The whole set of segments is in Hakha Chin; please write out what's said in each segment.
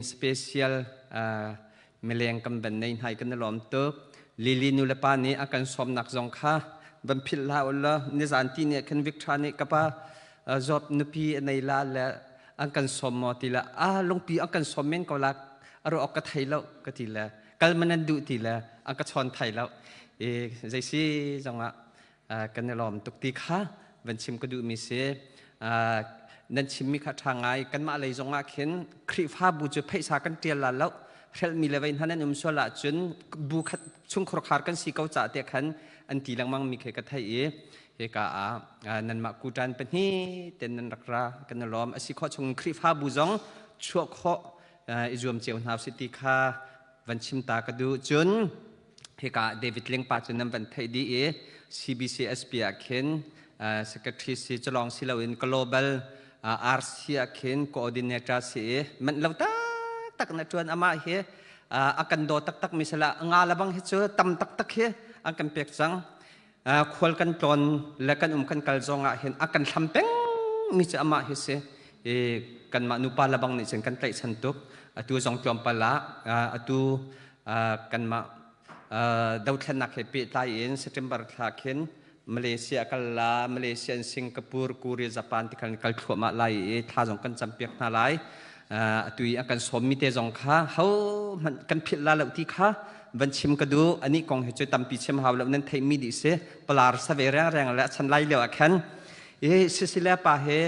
Special mileng kan van nei hna i kan i lawm tuk. Lily nu le pa nih a kan sawmnak zong kha van philh hlah u law nizan ti nih khan Victor nih ka pa zawt nupi a nei la le an kan sawm maw ti le a lungpi an kan sawm men ko la a ruah awk ka thei lo ka ti le kal man an duh ti le an ka chawn thai lo i zeisi zongah kan i lawm tuk ti kha van chim ka duhmi si. Nan chimmi kha ṭha ngai. Kanmah lei zongah khin Khrihfabu cu pheisa kan ṭial la lo, hrelhmi le vei hna nan um sual ahcun bu khat chungkhur khar kan si ko caah tiah khan an ti lengmang mi khi ka theih i hika ah nanmah kuṭan pahnih ten nan rak ra, kan i lawm. A si khawh chung Khrihfabu zong chuah khawh i zuam cio hna usih ti kha van chim ta ka duh. Cun hika David Ling pa cu nan van theih dih i CBCSP ah khin secretary si culawng si loin global RC ah khin coordinator si i manh lo taktak na ṭuan. Amah hi a kan daw taktak mi sala nga le bang hi cu tam taktak hi an kan pek cang. Khual kan tlawn le kan um kan kal zong ah hin a kan hlam peng mi cu amah hi si i kanmah nupa le bang nih cun kan tlaihchan tuk. Atu zong tlawmpal ah atu kanmah dothlennak he pehtlai in September thla khin Malaysia kal la, Malaysia in Singapore, Korea, Japan ti khan kal thluahmah lai i thla zong kan campiak hna lai. Atu i a kan sawmmi te zong kha ho hmanh kan philh la lo ti kha van chim ka duh. Anih kong hi cu tampi chim hau lo, nan theihmi dih si. Palar save rengreng le a chan lai lio ah khan i Sicilia pa he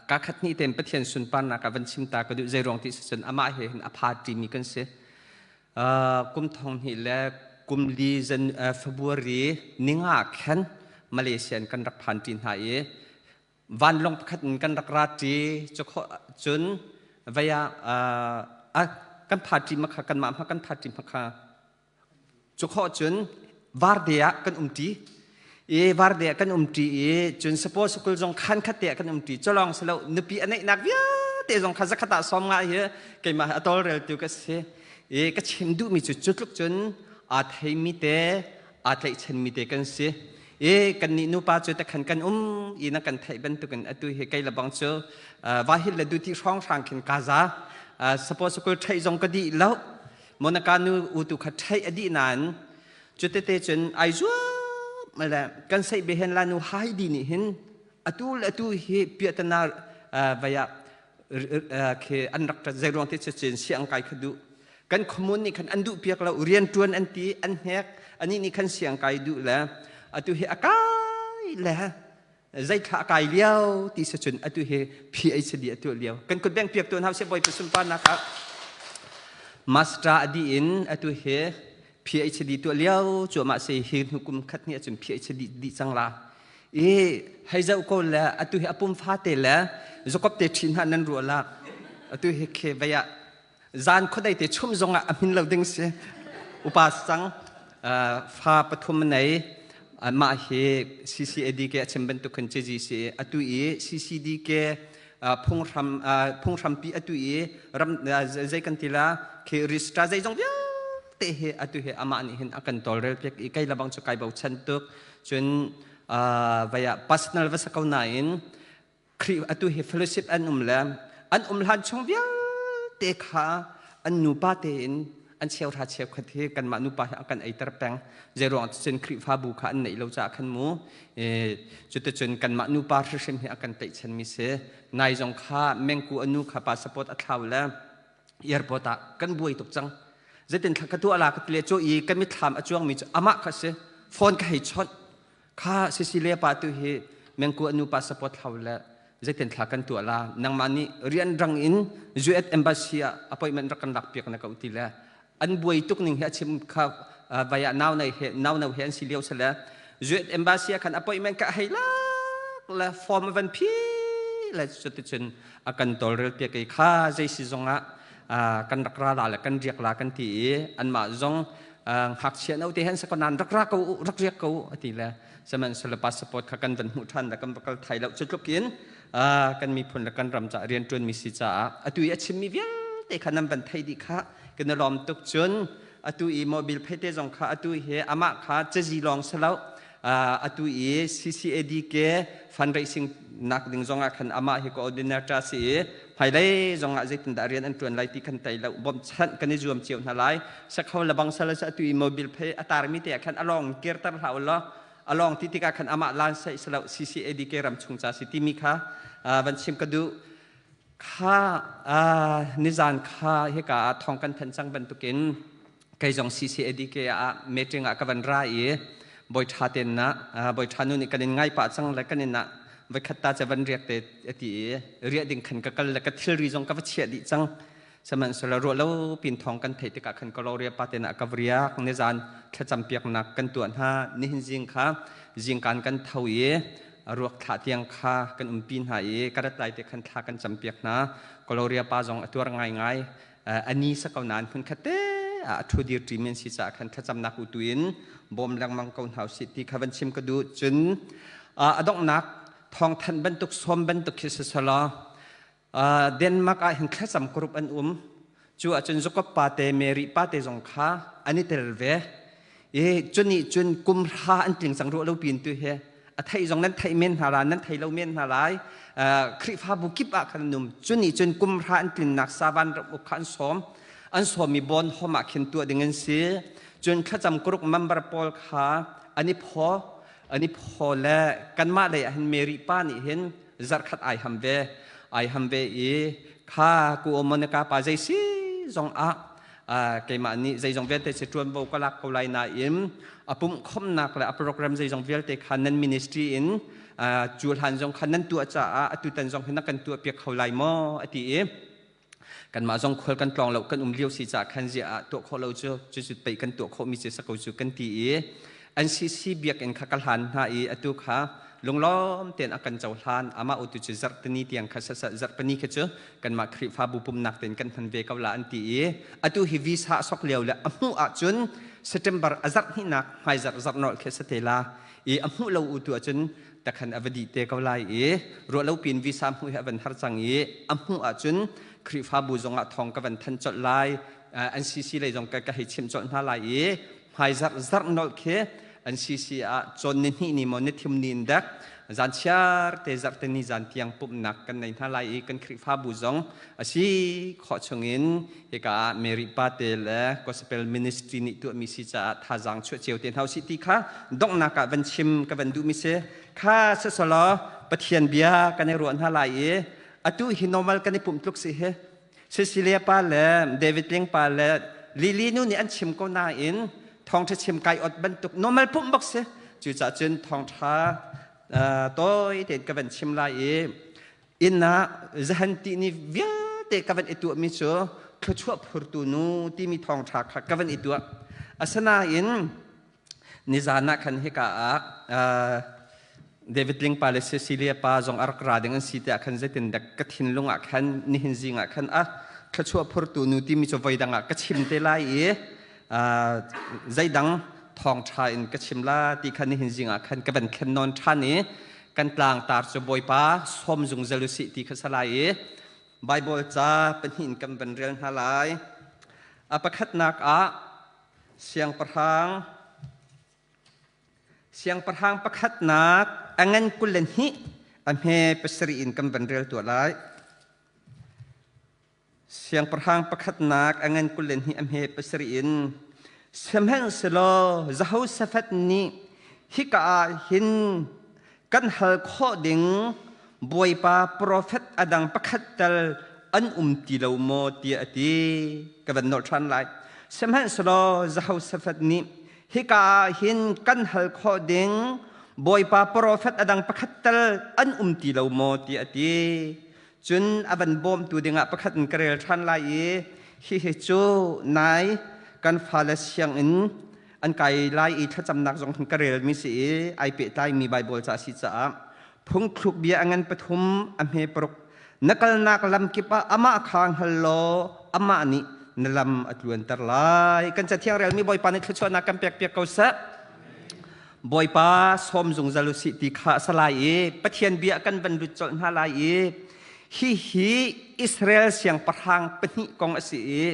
ka khat hnih ten Pathian sunparnak ah van chim ta ka duh. Zei ruang ti si cun amah he hin a party mi kan si. Kum thong hnih le kum li zan February ninga khan Malaysia in kan rak phan ṭi hna i vanlawng pakhat in kan rak ra ṭi. Cun vei ah kan party ma kha, kanmah hma kan party hma kha cu khawh cun varde ah kan um ṭi i varde ah kan um ṭi i cun support school zong khan khat te ah kan um ṭi. Colong silo nupi a neihnak vialte zong kha zakhat ah 50 hi keimah a tawlreltu ka si i ka chim duhmi cu cu tluk cun aa theimi te, aa tlaihchanmi te kan si i kannih nupa cu takhan kan um i na kan theih bantukin atu hi kei le bang cu vahil le duti hrawnghrang khin kaza support school theih zong ka dih lo. Monaka nu utu kha theih a dih nain cu tete cun ai zuam le kan seih be hen la nu hai di nih hin atu le atu hi piatana vaya khi an rak zei ruang te chin siang kai kha duh kan commune nih khan an duh piak lo, rian tuan an ti, an hnek. Ani nih khan siang kai duh le atu hi akai le zei thla kai lio ti se cun atu hi PhD atu lio kan kut beng piak tuan hau se boy pasum pa nak ah master adi in atu hi PhD tu lio chu ma se hi hukum khat ni achun PhD di chang la i hei zau ko le atu hi apum fa te le zokop te thin ha nan ru la atu hi khe vaya zan khodai te chum zongah a hmin lo ding si. Upa sang fa pathum nei. Mah hi CCADK a chim bantuk khan CGC atu i CCDK phunghram phunghrampi atu i ram zei kan ti la khi register zei zong vialte hi atu hi amah nih hin a kan tawlrel piak i kei labang cu kai bochan tuk. Cun vaya personal va sa ko nain Khrih atu hi fellowship an um le an um hlan chung vialte kha an nupa tein an cheuhra cheukhat hi kanmah nupa hi a kan eiter peng. Zeiruang cun Khrihfabu kha an neih lo caah khan mu cuticun kanmah nupa hrimhrim hi a kan tlaihchanmi si. Nai zong kha mengku a nu kha passport a thlau le airport ah kan buai tuk cang. Zeitin thla ka tuah la ka ti le cu i kan mitthlam a cuangmi cu amah kha si. Phone ka hei chawnh kha Cecilia pa tu hi mengku anu passport thlau le zeitin thla kan tuah la, nangmah nih rian rang in US embassy ah appointment rak kan lak piak na ko ti le an buai tuk ning hi a chim kha. Vaya nau nei he nau no he an si lio sale US embassy ah khan appointment ka hei lak le form van phi le cuticun a kan tawlrel piak i kha zei si zong ah kan rak ra la le kan riak la kan ti i anmah zong ngakchia no te hen sakonan rak ra ko rak riak ko ati le sihmanhsehlaw passport kha kan van hmuh ṭhan le kan va kal thai lo. Cu tluk in kan miphun le kan ram caah rian ṭuanmi si caah atu i a chimmi vialte kha nan van thei dih kha kan i lawm tuk. Cun atu i mobile phete zong kha atu hi amah kha cazi lawng si lo, atu i CCADK fundraising nak ding zong ah khan amah hi coordinator si i Hmailei zongah zeitindah rian an ṭuan lai ti kan tei lo. Bawmhchanh kan i zuam cio hna lai. Sakho lebang sal atu i mobil phei a tarmi te ah khan a lawng kirter hlah u law a lawng ti tikah khan amah lan saih selo CCADK ram chung ca si timi kha van chim ka duh. Kha nizan kha hika ah thong kan thanh cang bantukin kei zong CCADK ah meeting ah ka van ra i bawi ṭha ten na bawi ṭha nu nih kan in ngai pah cang le kan in ah voikhat ta ca van riak te a ti i riah ding khan ka kal le ka thilri zong ka va chiah dih cang. Sihmanhsehlaw ruah lo pin thawng kan theih tikah khan Gloria pa ten ah ka riak. Nizan thlacam piaknak kan tuah hna. Nihin zing kha zingkan kan tho i ruak thlah tiang kha kan umpi hna i ka rat lai te khan thla kan cam piak hna. Gloria pa zong a tuar ngaingai. Ani sa ko nain hmun khat te ah a ṭhu dir ṭimi an si caah khan thlacamnak u tu in bawm lengmang ko hna usih ti kha van chim ka duh. Cun a donghnak thawngthanh bantuk sawm bantuk khi siselaw Denmark ah hin thlacam group an um. Cu ahcun Jakob pa te Mary pa te zong kha an i tel ve i cunih cun kum hra an tling cang ruah lo pin tu hi a theih zong nan theih men hna lai, nan thei lo men hna lai. Khrihfabu kip ah khan an um. Cunih cun kum hra an tlinnak savan ram uk kha an sawm. An sawmi bon hom ah khin tuah ding an si. Cun thlacam group member pawl kha an i phaw, an i phaw le kanmah lei ah hin Mary pa nih hin zarhkhat ai ham ve, ai ham ve i kha ku Monica pa zei si zong ah keimah nih zeizong vialte si ṭuanvo ka lak ko lai nain a pumh khomnak le a program zeizong vialte kha nan ministry in cu hlan zong kha nan tuah caah atutan zong hi na kan tuah piak kho lai maw a ti i kanmah zong khual kan tlawng lo kan um lio si caah khan zia ah tuah khawh lo cu cucu pei kan tuah khawh mi cu sa ko cu kan ti i NCC biakinn kha ka hlan hna i atu kha lunglawm tein a kan cohlan. Amah utu cu zarhtini tiang kha zarhpini kha cu kanmah Khrihfabu pumnak tein kan hman ve ko la an ti i atu hi visa a sok lio le a hmuh ahcun September a zarh hnihnak hmai zarh zarh nolh khi sa te la i a hmuh lo utu ahcun takhan a va dih te ko lai i ruah lo pin visa hmuh hi a van har cang i a hmuh ahcun Khrihfabu zongah thawng ka van than colh lai, NCC lei zong ka hei chimh colh hna lai i hmai zarh zarh nolh khi NCC ah cawn ni hnih ni maw ni thum ni in dek zan chiar te zarh te ni zan tiang pumhnak kan nei hna lai i kan Khrihfabu zong a si khawh chungin hika ah Mary Pate le Gospel Ministry nih tuahmi si caah thazaang chuah cio te hna usih ti kha donghnak ah van chim ka van duhmi si. Kha siselaw Pathian bia kan i ruah hna lai i atu hi normal kan i pumh tluk si hi. Cecilia pa le David Ling pa le Lily nu nih an chim ko nain thawngṭha chim kai ot bantuk normal pumh bak si. Cucaah cun thawngṭha tawi tein ka van chim lai i inn ah zahan ti ni vialte ka van i tuahmi cu thluachuah phurtu nu timi thawngṭha kha ka van i tuah. Asinain Nizan ah khan hika ah David Ling pa le Cecilia pa zong a rak ra ding an si tiah khan zeitin dak ka thinlung ah khan nihin zing ah khan a thluachuah phurtu nu timi cu voidang ah ka chim te lai i zeidang thawngṭha in ka chim la ti khan nihin zing ah khan ka van thlen nawn ṭhan i kan tlangtar cu Bawipa sawm zungzal usih ti kha sa lai i Bible ca pahnih in kan van rel hna lai. A pakhatnak ah Siangpahrang Siangpahrang pakhatnak a ngan 22 a hme pasarih in kan van rel tuah lai. Siangpahrang pakhatnak a ngan 22 a hme pasarih in Sihmanhsehlaw Jehoshaphat nih hika ah hin kan hal khawh ding Bawipa profet a dang pakhat tal an um ti lo maw tiah a ti. Ka van nolh ṭhan lai. Sihmanhsehlaw Jehoshaphat nih hika ah hin kan hal khawh ding Bawipa profet a dang pakhat tal an um ti lo maw tiah a ti. Cun a van bawmtu dingah pakhat in ka rel ṭhan lai i hihi cu nai kan fale sianginn an kai lai i thlacamnak zong ka relmi si i ai pehtlaimi Baibal ca si caah phungthluk bia a ngan pathum a hme paruk na kalnak lam kip ah amah kha hngal law amah nih na lam a tluanter lai. Kan cathiang relmi Bawipa nih thluachuahnak kan pek piak ko seh. Bawipa sawm zungzal usih ti kha a sa lai i Pathian bia kan van lut colh hna lai i hihi Israel siangpahrang pahnih kong a si i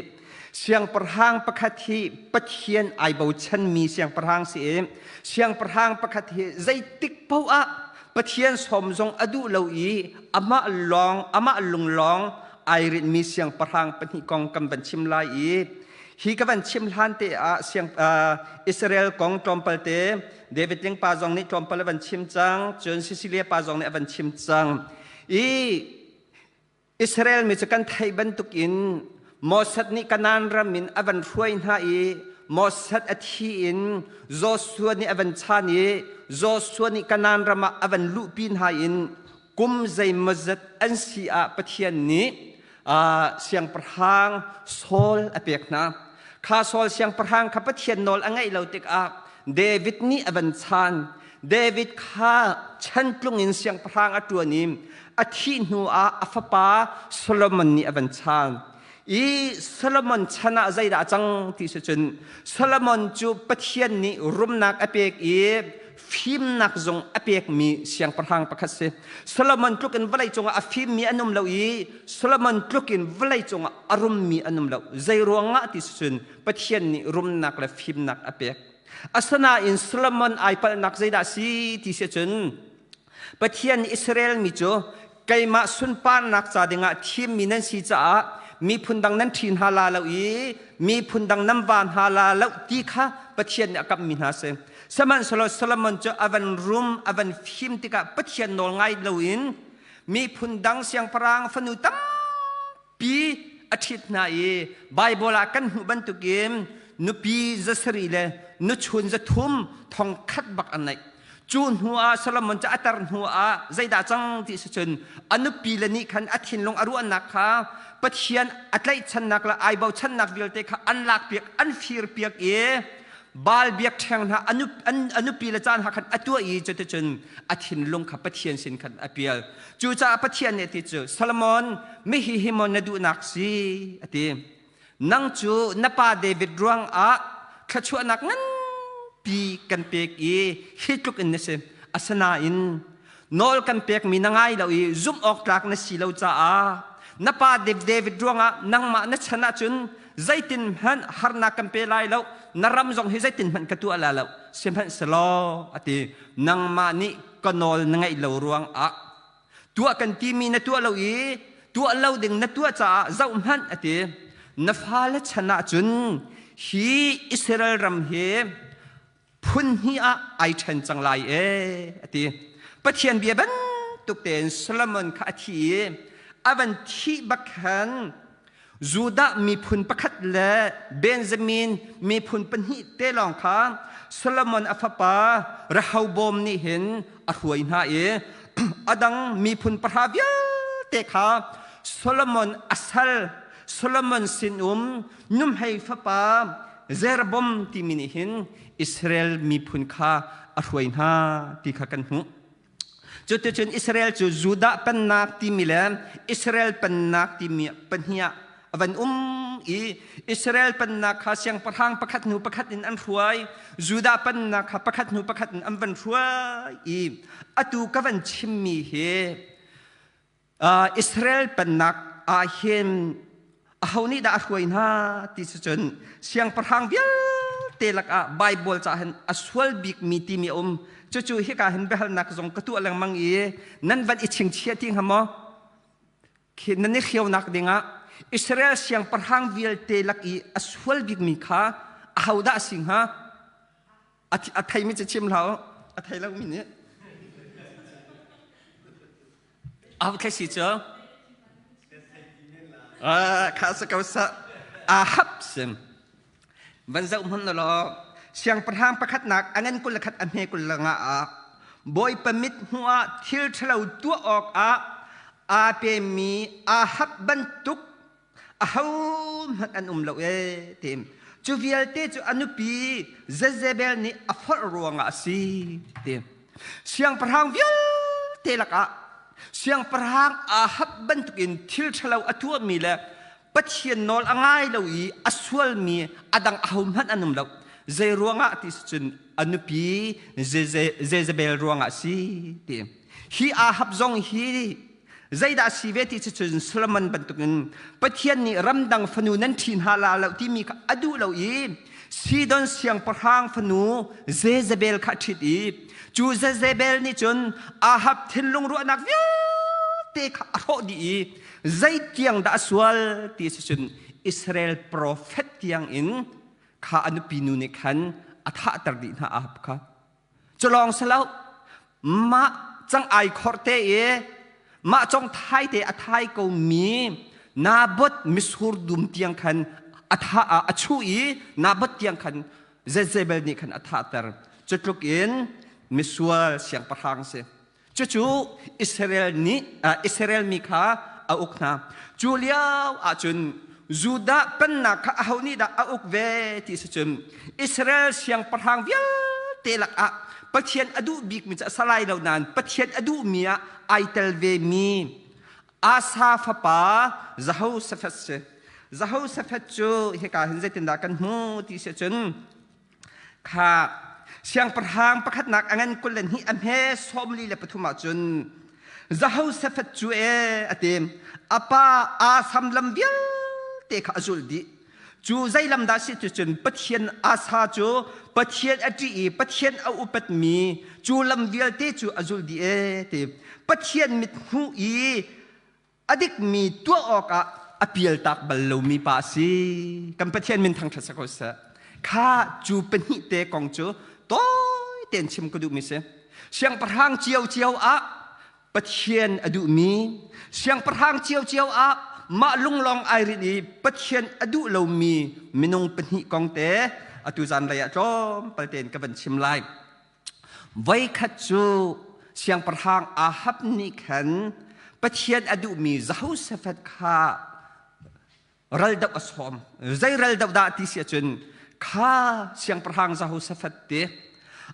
siangpahrang pakhat hi Pathian ai bochanmi siangpahrang si i siangpahrang pakhat hi zeitik paoh ah Pathian sawm zong a duh lo i amah lawng amah lung lawng ai rinhmi siangpahrang pahnih kong kan van chim lai i hi ka van chim hlan te ah siang Israel kong tlawmpal te David Ling pa zong nih tlawmpal a van chim cang, cun Sicilia pa zong nih a van chim cang. I Israel mi cu kan theih bantukin Moses nih Kanaan ram in a van hruai hna i Moses a thi in Joshua nih a van chan i Joshua nih Kanaan ram ah a van luhpi hna in kum zeimawzat an si ah Pathian nih siangpahrang Saul a pek hna. Kha Saul siangpahrang kha Pathian nawl a ngaih lo tikah David nih a van chan. David kha chantlung in siangpahrang a ṭuan i a thih hnu ah a fapa Solomon nih a van chan. I Solomon chan ah zeidah a cang ti si cun Solomon cu Pathian nih rumnak a pek i fimnak zong a pekmi siangpahrang pakhat si. Solomon tluk in vawlei cungah a fimmi an um lo i Solomon tluk in vawlei cungah a rummi an um lo. Zei ruangah ti si cun Pathian nih rumnak le fimnak a pek. Asinain Solomon ai palhnak zeidah si ti si cun Pathian nih Israel mi cu keimah sunparnak ca dingah thimmi nan si caah miphun dang nan ṭhi hna la lo i miphun dang nan va hna la lo ti kha Pathian nih a kamhmi hna si. Sihmanhsehlaw Solomon cu a van rum a van fim tikah Pathian nawl ngai loin miphun dang siangpahrang fanu tampi a ṭhit hna i Baibal ah kan hmuh bantukin nupi zasarih le nuchun zathum thong khat bak an neih. Cu hnu ah Solomon cu a tar hnu ah zeidah cang ti si cun a nupi le nih khan a thinlung a ruahnak kha Pathian a tlaihchannak le ai bochannak vialte kha an lakpiak an firpiak i Baal biakṭheng hna a nupi le caan ha khan a tuah i cuticun a thinlung kha Pathian sin khan a pial. Cucaah Pathian nih a ti cu Solomon mihi hi maw na duhnak si a ti. Nang cu na pa David ruangah thluachuahnak nganpi kan pek i hi tluk in na si. Asinain nawl kan pekmi na ngai lo i zumh awk tlak na si lo caah na pa David ruangah nangmah na chan ahcun zeitin hmanh harnak kan pe lai lo na ram zong hi zeitin hmanh ka tuah la lo sihmanhsehlaw a ti nangmah nih ka nawl na ngaih lo ruangah tuah kan timi na tuah lo i tuah lo ding na tuah caah zoh hmanh a ti na fale chan ahcun hi Israel ram hi phun hnih ah ai ṭhen cang lai e a ti Pathian bia bantuk tein Solomon kha a thi i a van thih bak khan Judah miphun pakhat le Benjamin miphun pahnih te lawng kha Solomon a fapa Rehoboam nih hin a hruai hna i a dang miphun pahra vialte kha Solomon a sal Solomon sinum numhei fapa Jeroboam timi nih hin Israel miphun kha a hruai hna ti kha kan hmuh. Cuticun Israel cu Judah pennak timi le Israel pennak timi pahnih ah a van um i Israel pennak kha siangpahrang pakhat hnu pakhat in an hruai, Judah pennak kha pakhat hnu pakhat in an van hruai i atu ka van chimmi hi Israel pennak ah hin aho nih dah a hruai hna ti si cun siangpahrang vialte lakah Baibal ca hin a sual bikmi timi a um. Cucu hika hin biahalnak zong ka tuah lengmang i nan van i chingchiah ti hnga maw? Khi nan i hriaunak dingah Israel siangpahrang vialte lak i a sual bikmi kha ahodah a si hnga? A theimi cu chim hlah u. A thei lomi nih. Aho thei si cu? Kha sa ko sa. Ahab sim. Van zoh hmanh law siangpahrang pakhatnak a ngan 21 a hme 25 ah Bawipa mit hmuh ah thil ṭhalo tuah awkah aa pemi Ahab bantuk ahohmanh an um lo ee ti cu vialte cu a nupi Jezebel nih a forh ruangah a si ti siangpahrang vialte lakah siangpahrang Ahab bantukin thil ṭhalo a tuahmi le Pathian nawl a ngai lo i a sualmi a dang ahohmanh an um lo zei ruangah ti cun a nupi Jezebel ruangah a si ti hi Ahab zong hi Zeidah a si ve ti cun Solomon bantukin Pathian nih ramdang fanu nan ṭhi hna la lo timi kha a duh lo i Sidon siangpahrang fanu Jezebel kha a ṭhit i cu Jezebel nih cun Ahab thinlung ruahnak vialte kha a hrawh dih i. Zeitiang dah a sual ti si cun Israel profet tiang in kha a nupi nu nih khan a thahter dih hna Ahab kha. Cu lawng si lo, mah cang ai khor te i mah cong thai te a thai ko mi Naboth misur dum tiang khan a tha a chu i Naboth tiang khan Jezebel nih khan a thahter. Cu tluk in misual siangpahrang si. Cucu Israel nih Israel mi kha a uk hna. Cu lio ahcun Judah pennak kha aho nih dah a uk ve ti si cun Israel siangpahrang vialte lakah Pathian a duh bikmi cu a salai lo nain Pathian a duhmi ah ai tel vemi Asa fapa Jehoshaphat si. Jehoshaphat cu hika hin zeitindah kan hmu ti si cun Kha siangpahrang pakhatnak a ngan 22 a hme 43 ahcun Jehoshaphat cu e a ti a pa Asam lam vialte kha a zulh dih. Cu zei lam dah si ti cun Pathian Asa cu Pathian a ṭih i Pathian a upatmi cu lam vialte cu a zulh dih e ti. Pathian mithmuh i a dikmi tuah awkah a pialtak bal lomi pa a si. Kan Pathian min thangṭhat si ko seh. Kha cu pahnih te kong cu tawi tein chim ka duhmi si. Siangpahrang ciocio ah Pathian a duhmi, siangpahrang ciocio ah mah lunglawng ai rinh i Pathian a duh lomi minung pahnih kong te atu zanlei ah tlawmpal tein ka van chim lai. Voikhat cu siangpahrang Ahab nih khan Pathian a duhmi Jehoshaphat kha raldoh a sawm. Zei raldoh dah ti si ahcun kha siangpahrang Jehoshaphat ti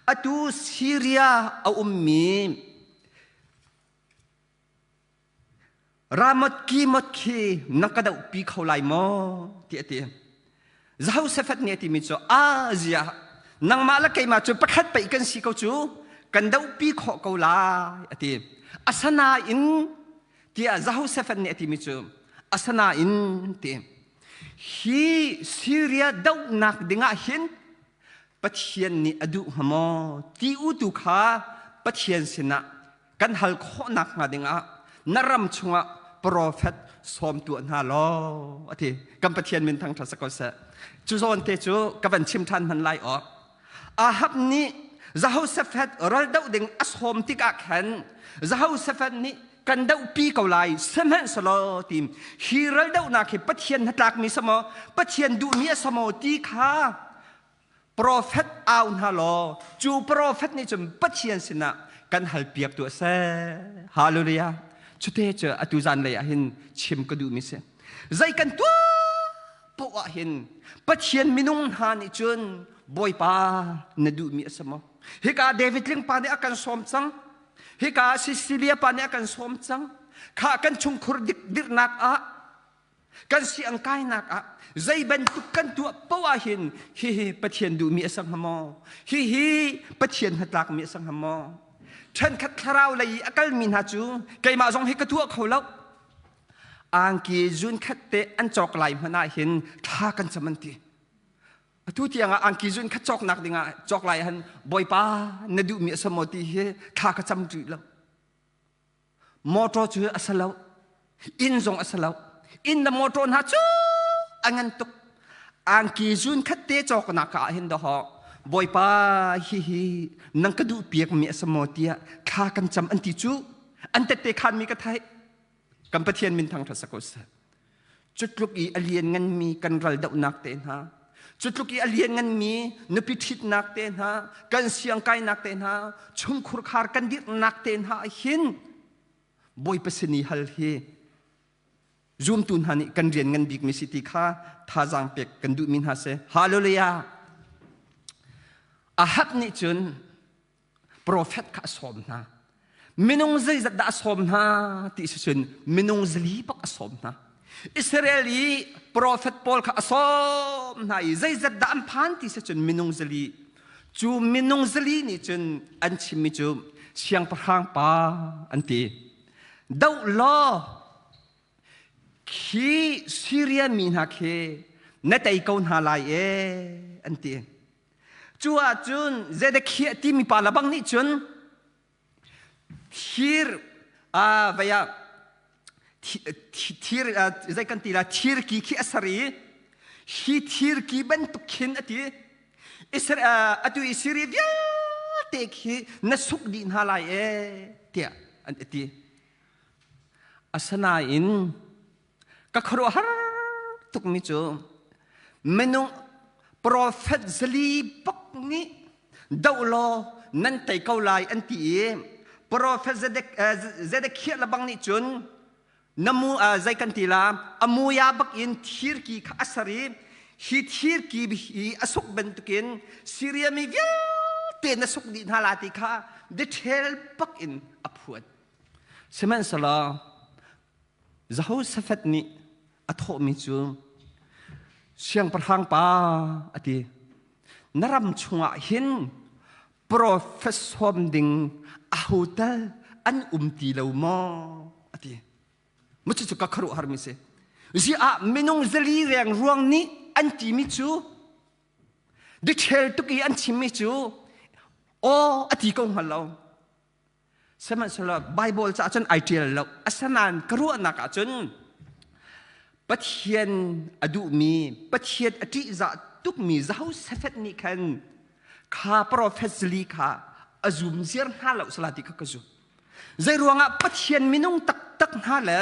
atu Syria a ummi Ramoth Kimoth khi na ka dohpi kho lai maw? ti a ti. Jehoshaphat nih a timi cu a zia nangmah le keimah cu pakhat pei kan si ko cu kan dohpi khawh ko lai a ti. Asanain tiah Jehoshaphat nih a timi cu asanain ti. Hi Syria dohnak dingah hin Pathian nih a duh hnga maw ti u tu kha Pathian sinah kan hal khawhnak hnga dingah na ram chungah profet sawm tuah hna law a ti. Kan Pathian min thangṭhat si ko seh. Cu zawn te cu ka van chim ṭhan hman lai awk. Ahab nih Jehoshaphat ral doh ding a sawm tikah khan Jehoshaphat nih kan dohpi ko lai sihmanhsehlaw ti hi ral dohnak hi Pathian hnatlakmi samaw Pathian duhmi a samaw ti kha Profet au hna law cu profet nih cun Pathian sinah kan halpiak tuah seh. Hallelujah. Cute cu atu zan lei ah hin chim ka duhmi si. Zei kan tuah poah ah hin Pathian minung hna nih cun Bawipa na duhmi a si maw? Hika David Ling pa nih a kan sawm cang. Hika Sicilia pa nih a kan sawm cang. Kha kan chungkhur dirhnak ah Kan siang kainak ah zei bantuk kan tuah poah hin hihi Pathian duhmi a si hnga maw? Hihi Pathian hnatlakmi a si hnga maw? Ṭhenkhat thlarau lei i a kalmi hna cu keimah zong hi ka tuah kho lo. Angki zun khat te an cawk lai hmanh ah hin thla kan cam an ti. Atu tiang ah angki zun khat cawknak dingah cawk lai han Bawipa na duhmi a si maw ti hi thla ka cam rih lo. Motor cu a si lo. Inn zong a si lo. Inn le motor hna cu a ngan tuk. Angki zun khat te cawknak ah hin dawh Bawipa hihi nang ka duh piak mi a si maw tiah thla kan cam an ti cu an tette khan mi ka theih. Kan Pathian min thangṭhat sa ko seh. Cutluk i a liannganmi kan ral dohnak te hna, cutluk i a liannganmi nupi ṭhitnak te hna, kan siangkainak te hna, chungkhur khar kan dirhnak te hna hin Bawipa sin i hal hi zumtu hna nih kan rian ngan bikmi si ti kha thazaang pek kan duhmi hna si. Hallelujah! Ahab nih cun Profet kha a sawm hna. Minung zeizat dah a sawm hna ti si cun minung zali bak a sawm hna. Israel i profet pawl kha a sawm hna i zeizat dah an phan ti si cun minung zali. Cu minung zali nih cun an chimmi cu siangpahrang pa an ti. Doh law khi Syria mi hna khi na tei ko hna lai e an ti. Cu ahcun Zedekiah timi pa labang nih cun thir vei ah Thir zei kan ti la thirki khi a ser i hi thirki bantuk khin a ti. Atu i Syria vialte khi na suk dih hna lai e tiah an ti. Asinain ka khuaruahhar tukmi cu minung profet zali bak nih doh law nan tei ko lai an ti i profet Zedekiah lebang nih cun namu zei kan ti la amuya bak in thirki kha a ser i hi thirki hi a suk bantukin Syria mi vialte na suk dih hna la ti kha detail bak in a phuan. Sihmanhsehlaw Jehoshaphat nih a thawhmi cu siangpahrang pa a ti na ram chungah hin profet sawm ding aho tal an um ti lo maw a ti mu cu ka khuaruahharmi si zi ah minung zali reng ruang nih an timi cu detail tuk i an chimmi cu aw a ti ko hngal lo Sihmanhsehlaw Baibal caah cun ai ṭial lo. Asinain ka ruahnak ah cun Pathian a duhmi, Pathian a ṭihzah tukmi Jehoshaphat nih khan kha profet zali kha a zum ziar hna lo sala ti kha ka zum. Zei ruangah Pathian minung taktak hna le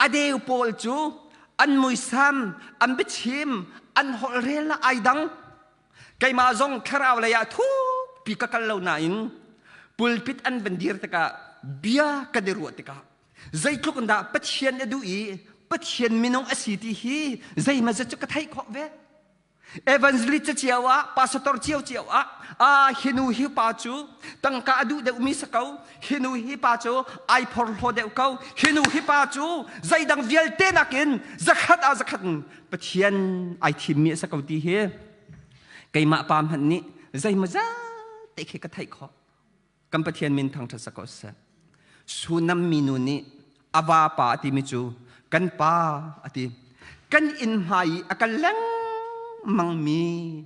A deu pawl cu an muisam, an biachim, an holhrel ai dang. Keimah zong thlarau lei ah thukpi ka kal lo nain pulpit an van dir tikah bia kan i ruah tikah zeitluk in dah Pathian a duh i Pathian minung a si ti hi zeimazat cu ka theih khawh ve. Evangelist cio ah pastor cio cio ah ah hinu hi pa cu tangka a duh deuhmi si ko hinu hi pa cu ai phorhlaw deuh ko hinu hi pa cu zeidang vialte nakin zakhat ah zakhat in Pathian ai thimmi a si ko ti hi keimah pa hmanh nih zeimazat te khi ka theih khawh Kan Pathian min thangṭhat sak ko seh. Sunam minu nih a vapa a timi cu kan pa a ti. Kan inn hmai i a kal lengmangmi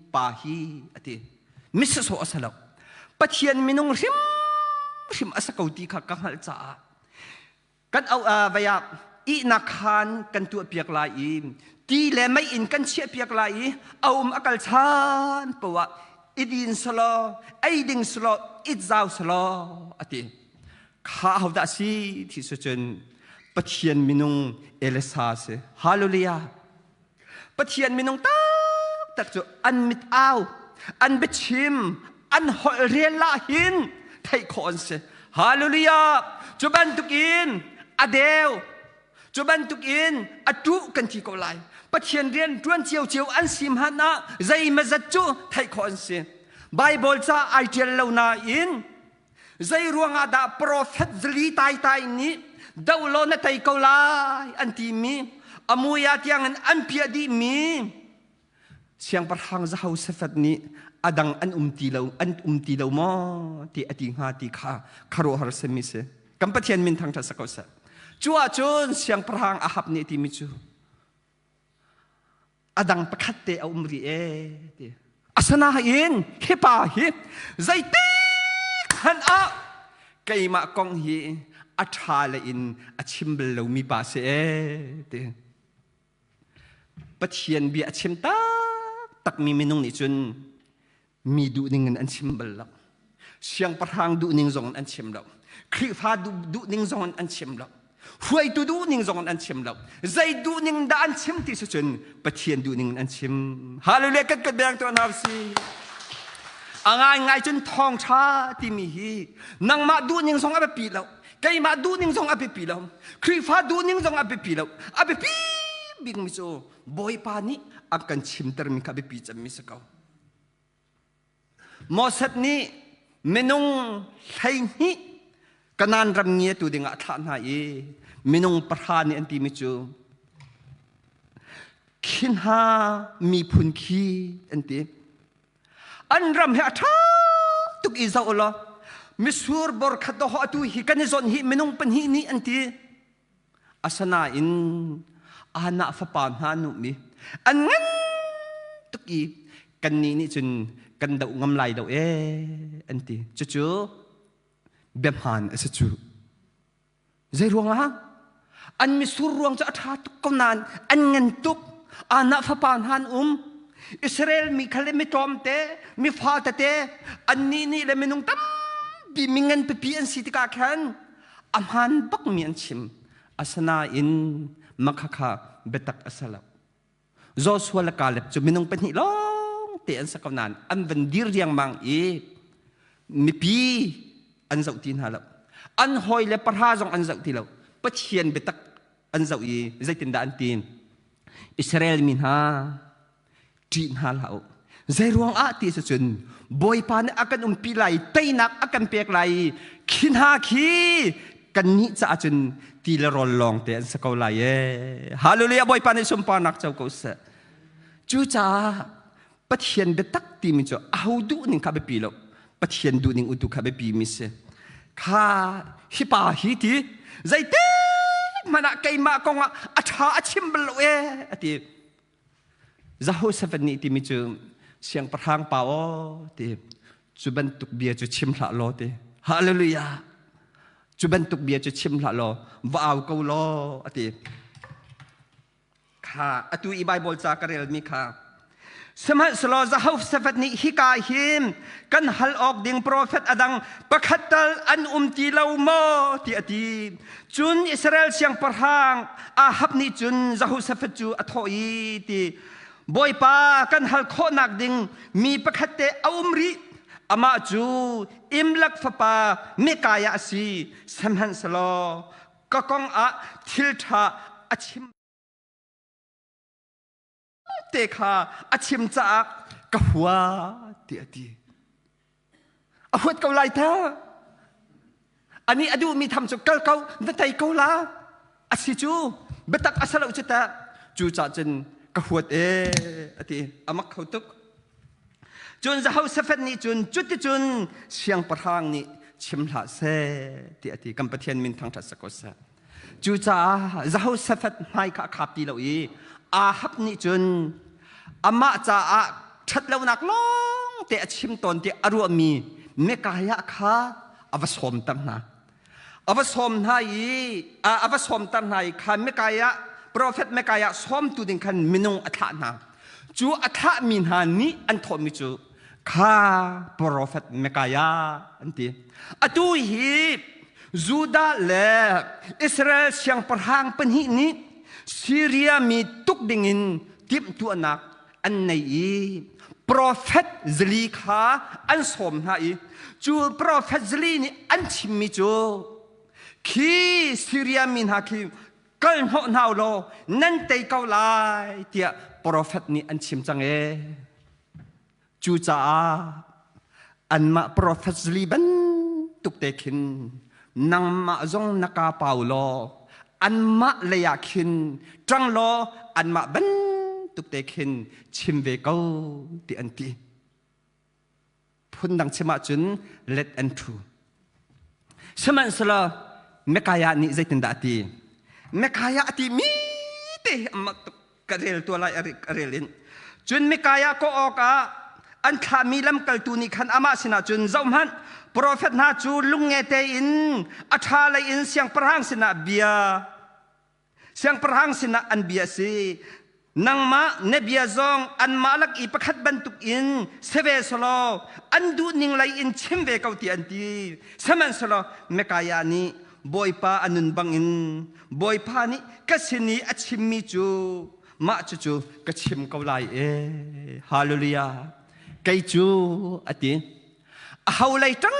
pa hi a ti. Misasawh a si lo. Pathian minung hrimhrim a si ko ti kha ka hngalh caah kan au vei ah ihnak khaan kan tuahpiak lai i ti le mei in kan chiahpiak lai i a um a kal chan poah i din selaw ei ding selaw it zau selaw a ti kha hodah si ti su cun Pathian minung Elisa si hallelujah Pathian minung taktak cu an mit au an biachim an holh rel lah hin theih khawh an si hallelujah cu bantukin a deu cu bantukin a ṭuh kan ti ko lai Pathian rian ṭuan ciocio an si hmanh ah zeimazat cu theih khawh an si Bible ca ai ṭial lo nain Zei ruangah dah profet zali taitai nih doh law na tei ko lai an timi amuia tiangin an piah dihmi siangpahrang Jehoshaphat nih a dang an um ti lo an um ti lo maw ti a ti hnga ti kha khuaruahhar simi si kan Pathian min thangṭhat sak ko seh cu ahcun siangpahrang Ahab nih timi cu a dang pakhat te a um rih e ti asinain hi pa hi zeitik hmanh ah keimah kong hi a ṭha le in a chim bal lomi pa si e ti Pathian bia a chim taktakmi minung nih cun mi duhning in an chim bal lo siangpahrang duhning zong in an chim lo Khrihfa duhning zong in an chim lo hruaitu duhning zong in an chim lo zei duhning dah an chim ti si cun Pathian duhning in an chim hallelujah kan kan beng tuah hna si a ngai ngai cun thawngṭha timi hi nangmah duhning zong a biapi lo keimah duhning zong a biapi lo Khrihfa duhning zong a biapi lo a biapi bikmi cu Bawipa nih a kan chimtermi kha biapi cemmi si ko Moses nih minung 12 Kanaan ram ngiatu dingah a thlah hna i minung pahra nih an timi cu khi hna miphun khi an ti. An ram hi a ṭha tuk i zoh law misur bor khat dawh atu hi kan i zawnh hi minung pahnih nih an ti. Asinain Anah fapa hna nuhmi an ngan tuk i kannih nih cun kan doh ngam lai lo ee an ti. Cucu biahmaan a si cu. Zei ruangah? An misur ruang cu a ṭha tuk ko nain an ngan tuk. Anah fapa hna an um. Israel mi kha le mi tlawmte, mi fa tete, annih nih le minung tampi mi ngan pipi an si tikah khan a hmaan bakmi an chim. Asinain makhakha biatak a si lo. Joshua le Caleb cu minung pahnih lawng te an si ko nain an van dir riangmang i mipi an zoh ti hna lo. An hawi le pahra zong an zoh ti lo. Pathian biatak an zoh i zeitindah an ti? Israel mi hna ṭih hna hlah u. Zeiruang ah ti cun Bawipa nih a kan umpi lai, teinak a kan pek lai i khi hna khi kannih caah cun ti le rawl lawng te an si ko lai ee. Hallelujah Bawipa nih sunparnak co ko seh. Cucaah Pathian biatak timi cu aho duh ning kha biapi lo. Pathian duh ning utu kha biapi mi si. Kha hi pa hi ti zeitik hmanh ah keimah kong ah a ṭha a chim bal lo ee a ti. Jehoshaphat nih timi cu siangpahrang pa aw ti cu bantuk bia cu chim hlah law ti. Hallelujah. Cu bantuk bia cu chim hlah law va au ko law a ti. Kha atu i Bible ca ka relmi kha Sihmanhsehlaw Jehoshaphat nih hika hin kan hal awk ding profet adang pakhat tal an um ti lo maw ti a ti. Cun Israel siangpahrang Ahab nih cun Jehoshaphat cu a thawh i ti Bawipa kan hal khawhnak ding mi pakhat te a um rih. Amah cu Imlak fapa Mikaiah a si. Sihmanhsehlaw ka kong ah thil ṭha a chim te kha a chim caah ka hua ti a ti. A huat ko lai ta. Ani a duhmi tham cu kal ko na tei ko la. A si cu biatak a salo cu ta. Cu cah cun ka huat e a ti. A mak kho tuk. Cun Jehoshaphat nih cun cuticun siangpahrang nih chim hlah seh ti a ti. Kan Pathian min thangṭhat sa ko seh. Cucaah Jehoshaphat hmai kha a khap ti lo i Ahab nih cun amah caah ṭhatlonak lawng te a chim tawn ti a ruahmi Mikaiah kha a va sawmter hna. A va sawm hna i a va sawmter hna i kha Mikaiah profet Mikaiah sawmtu ding khan minung a thlah hna. Cu a thlahmi hna nih an thawhmi cu kha profet Mikaiah an ti. Atu hi Judah le Israel siangpahrang pahnih nih Syria mi tuk dingin timhtuahnak an nei i profet zali kha an sawm hna i cu profet zali nih an chimmi cu khi Syria mi hna khi kal hnawh hna u law nan tei ko lai tiah profet nih an chim cang ee. Cucaah anmah profet zali bantuk te khin nangmah zong na ka pau law anmah lei ah khin ṭang law anmah bantuk te khin chim ve ko ti an ti. Phundang chim ahcun let an ṭhu. Sihmanhsehlaw Micaiah nih zeitindah a ti? Micaiah a ti mi te hi amah tuk ka rel tua lai a rel in. Cun Micaiah kawh awkah an thlahmi lamkaltu nih khan amah sinah cun zohhmanh profet hna cu lungnge tein a ṭha lei in siangpahrang sinah bia Siangpahrang sinah an bia a si. Nangmah na bia zong anmah lak i pakhat bantuk in si ve selaw an duhning lei in chim ve ko ti an ti. Sihmanhsehlaw Mikaiah nih Bawipa a nun bangin Bawipa nih ka sin i a chimmi cu mah cucu ka chim ko lai e. Hallelujah. Kei cu a ti. Aho lei ṭang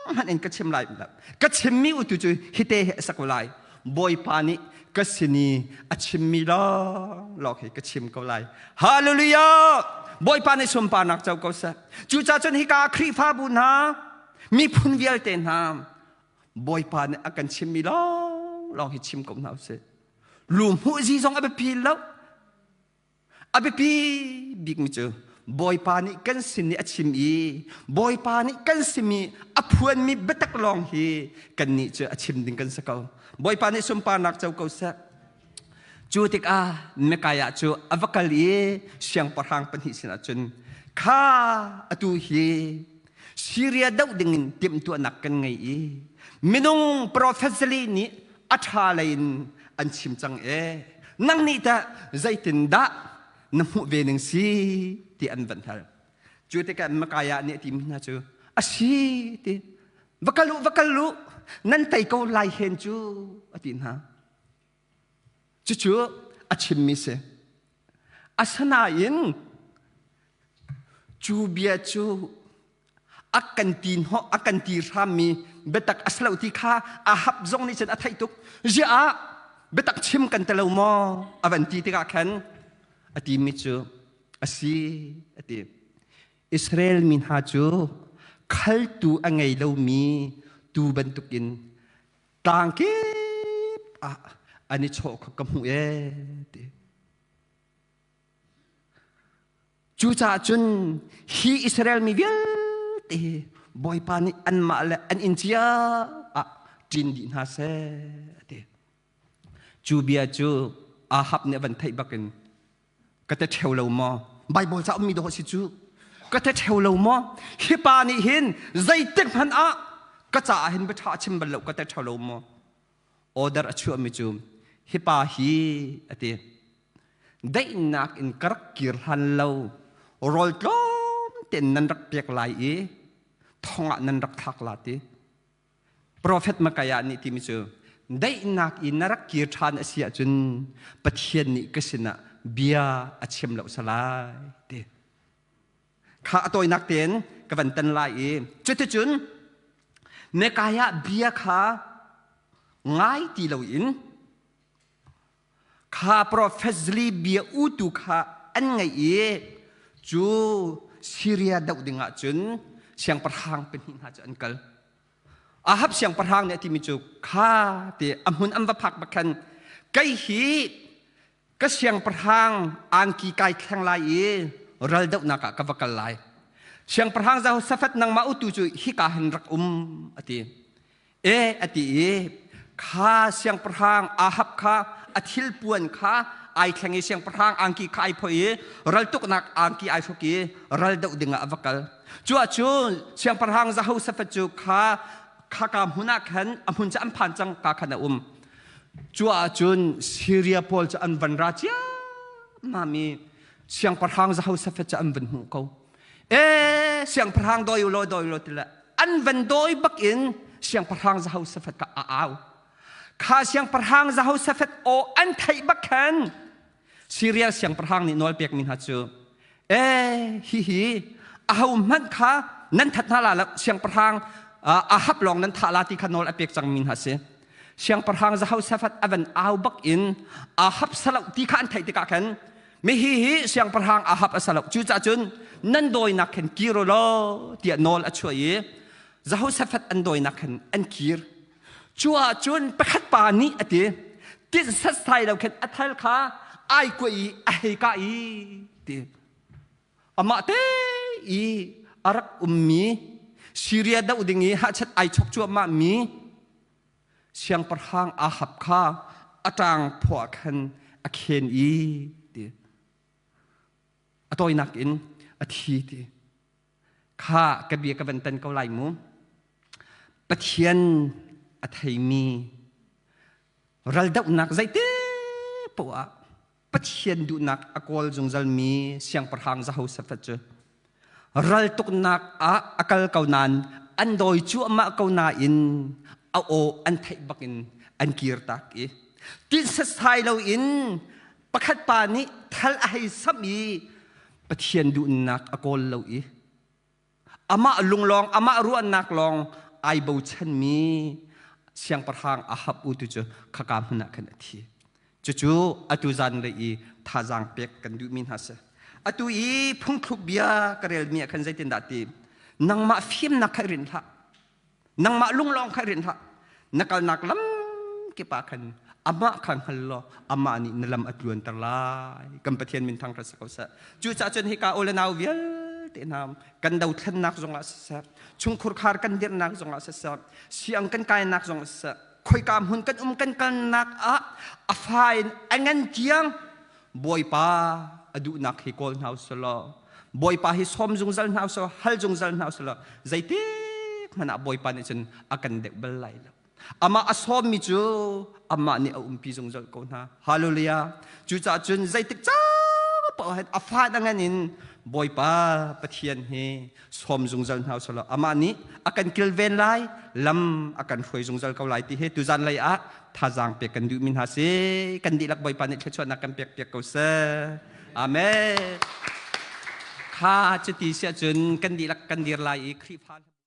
hmanh in ka chim lai lo. Ka chimmi utu cu hite he a sak lai. Bawipa nih ka sin i a chimmi lawng lawng hi ka chim ko lai. Hallelujah! Bawipa nih sunparnak co ko seh. Cucaah cun hika Khrihfabu hna, miphun vialte hna, Bawipa nih a kan chimmi lawng lawng hi chim ko hna usih. Lu hmuh zi zong a biapi lo. A biapi bikmi cu Bawipa nih kan sin i a chim i Bawipa nih kan sim i a phuanmi biatak lawng hi kannih cu a chim ding kan si ko. Bawipa nih sunparnak co ko seh. Cu tikah Mikaiah cu a va kal i siangpahrang pahnih sinah cun kha atu hi Syria doh dingin timhtuahnak kan ngei i minung profet zali nih a ṭha lei in an chim cang e. Nang nih tah zeitindah na hmuh ve ning si ti an van hal. Cu tikah Micaiah nih a timi hna cu a si ti va kal u va kal u nan tei ko lai hen cu a ti hna. Cucu a chimmi si. Asinain cu bia cu a kan ti hnawh a kan ti hrammi biatak a si lo ti kha Ahab zong nih cun a theih tuk. Ziah ah biatak chim kan ti lo maw a van ti tikah khan a timi cu a si a ti. Israel mi hna cu khaltu a ngei lomi tuu bantukin tlang kip ah an i chawh kha ka hmuh ee ti. Cucaah cun hi Israel mi vialte hi Bawipa nih anmah le an inn cio ah ṭin dih hna seh a ti. Cu bia cu Ahab nih a van theih bakin ka te ṭheo lo maw? Baibal ca ummi dawh si cu. Ka te ṭheo lo maw? Hi pa nih hin zeitik hmanh ah ka caah hin bia ṭha a chim bal lo ka te ṭheo lo maw? Order a chuahmi cu hi pa hi a ti. Daihnak in ka rak kir hlan lo rawl tlawm tein nan rak pek lai i thong ah nan rak thlak la ti. Profet Micaiah nih timi cu daihnak in na rak kir ṭhan a si ahcun Pathian nih ka sinah bia a chim lo salai ti. Kha a tawinak tein ka van tan lai i cuticun Micaiah bia kha ngai ti loin kha profet zli bia utu kha an ngaih i cu Syria doh dingah cun siangpahrang pahnih hna cu an kal. Ahab siangpahrang nih a timi cu kha ti a hmun an va phak bak khan kei hi ka siangpahrang angki kai thleng lai i ral dohnak ah ka va kal lai. Siangpahrang Jehoshaphat nangmah utu cu hika hin rak um a ti. E a ti i kha siangpahrang Ahab kha a thilpuan kha ai thleng i siangpahrang angki kha ai phoih i raltuknak angki ai hruk i ral doh dingah a va kal. Cu ahcun siangpahrang Jehoshaphat cu kha khaka hmun ah khan a hmun cu an phan cang ka khan a um. Cu ahcun Syria pawl cu an van ra ciammam i siangpahrang Jehoshaphat cu an van hmuh ko. E siangpahrang dawi u law dawi u law ti le an van dawi bak in siangpahrang Jehoshaphat kha a au. Kha siangpahrang Jehoshaphat aw an theih bak khan Syria siangpahrang nih nawl pekmi hna cu e hihi aho hmanh kha nan that hna la lo siangpahrang Ahab lawng nan thah la ti kha nawl a pek cangmi hna si. Siangpahrang Jehoshaphat a van au bak in Ahab salo ti kha an theih tikah khan Mihi hi siangpahrang Ahab a salo. Cucaah cun nan dawinak khan kir u law tiah nawl a chuah i Jehoshaphat an dawinak khan an kir. Cu ah cun pakhat pa nih a ti, tinh setsai lo khan a thal kha ai kuai i a hei kah i ti. Amah te i a rak ummi Syria doh ding i hachet ai chok cuahmah mi Siangpahrang Ahab kha a ṭang phuah khan a khen i ti. A tawinak in a thi ti. Kha ka bia ka van tan ko lai mu. Pathian a theimi raldohnak zeite poah ah Pathian duhnak a kawl zungzalmi siangpahrang Jehoshaphat cu raltuknak ah a kal ko nain an dawi cuahmah ko nain a aw an theih bakin an kir tak i tin setsai loin pakhat pa nih thal a hei samh i Pathian duhnak a kawl lo i amah lunglawng amah ruahnak lawng ai bochanmi siangpahrang Ahab u tu cu khaka hmun ah khan a thi. Cucu atu zan lei i thazaang pek kan duhmi hna si. Atu i phungthluk bia ka relmi ah khan zeitindah ti nangmah fimnak kha i rinh hlah. Nangmah lunglawng kha i rinh hlah. Na kalnak lam kip ah khan amah kha hngal law amah nih na lam a tluanter lai. Kan Pathian min thangṭhat si ko seh. Cucaah cun hika u le nau vialte hna kan dothlennak zongah siseh, chungkhurkhar kan dirhnak zongah siseh, siang kan kainak zongah siseh, khoika hmun kan um kan kalnak ah a fa in a ngan tiang Bawipa a duhnak hi kawl hna usih law Bawipa hi sawm zungzal hna usih hal zungzal hna usih law zeitik hmanh ah Bawipa nih cun a kan deuh bal lai lo. Amah a sawmmi cu amah nih a umpi zungzal ko hna. Hallelujah. Cucaah cun zeitik ca paoh hin a fa ngan in Bawipa Pathian hi sawm zungzal hna usalaw amah nih a kan kilven lai, lam a kan hruai zungzal ko lai ti hi tuzan lei ah thazaang pek kan duhmi hna si. Kan dihlak Bawipa nih thluachuahnak kan pek piak ko seh. Amen. Kha cuti siah cun kan dihlak kan dir lai i Khrihfa.